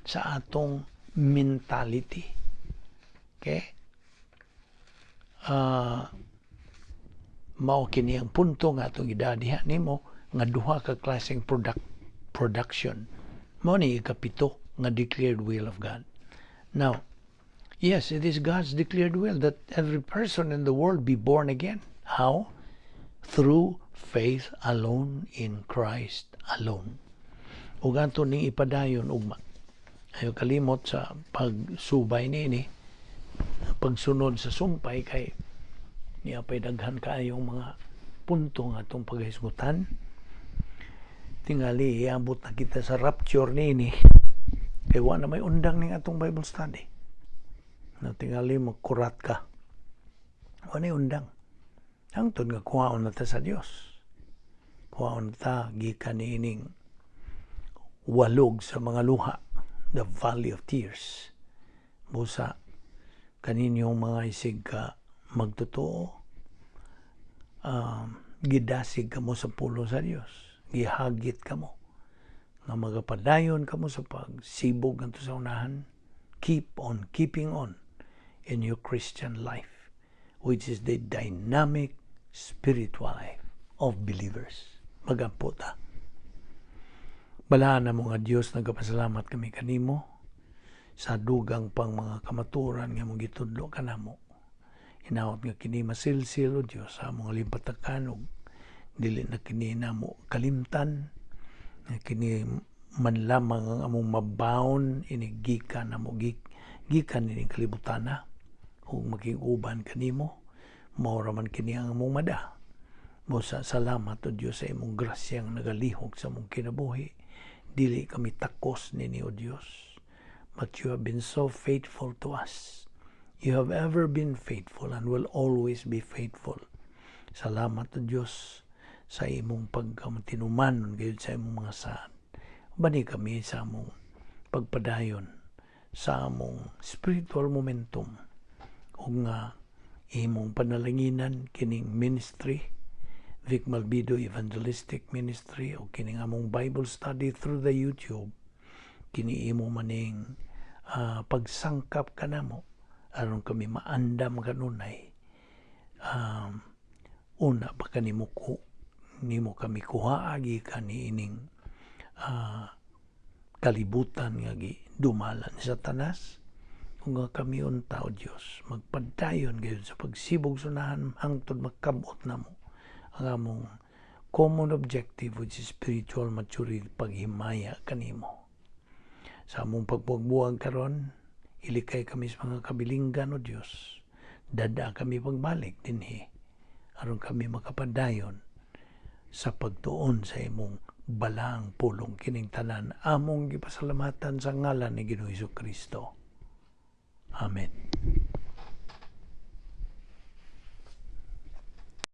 sa atong mentality. Okay? Mao kini ang punto nga atong gidadiha nimo nga duha ka klaseng production. Mao ni ikapito nga declared will of God. Now, yes, it is God's declared will that every person in the world be born again. How? Through faith alone in Christ alone. Ug ato ning ipadayon ugma. Ayo kalimot sa pagsubay niini, pagsunod sa sumpay, kay niya pay daghan kaayong mga punto nga atong paghisgutan. Tingali iabot na kita sa rapture niini kay wa na may undang ning atong Bible study. Na tingali magkurat ka. Wa na undang. Hangtod nga kuhaon na ta sa Dios. Kuhaon na ta gikan niining walog sa mga luha, the valley of tears. Busa kaninyong mga isig ka magtotoo, gidasig kamo sa pulong sa Dios, gihagit kamo nga magapadayon kamo sa pagsibog ngadto sa unahan. Keep on keeping on in your Christian life, which is the dynamic spiritual life of believers. Magampo ta. Balaan na mo nga Dios, nagapasalamat kami kanimo sa dugang pang mga kamaturan nga mong gitudlo kanamo. Hinaot nga kini masilsil, O Dios, sa among alimpatakan ug dili na kini namo kalimtan, nga kini man lamang ang among mabaon inig gikan namo gikan ining kalibutana ug makig-uban kanimo, mao ra man kini ang among mada. Busa salamat, O Dios, sa imong grasya nga nagalihok sa among kinabuhi. Dili kami takos nini, O Dios. But you have been so faithful to us. You have ever been faithful and will always be faithful. Salamat, O Dios, sa imong pagkamatinumanon gayud sa imong mga saad. Bani kami sa among pagpadayon sa among spiritual momentum ug nga imong panalanginan kining ministry, Vic Malbido Evangelistic Ministry, o kining among Bible study through the YouTube. Kini imo maning pagsangkap kanamo aron kami maandam kanunay una pa kanimo ko nimo kami kuhaa gikan niining kalibutan nga gi dumalan ni Satanas ug nga kami unta, O Dios, magpadayon gayud sa pagsibog sunahan hangtod makabot namo ang among common objective, which is spiritual maturity, paghimaya kanimo. Sa among pagbuwag karon, ilikay kami sa mga kabilinggan, O Dios. Dada kami pagbalik dinhi aron kami makapadayon sa pagtuon sa imong balaang pulong. Kining tanan among gipasalamatan sa ngalan ni Ginoong Kristo. Amen.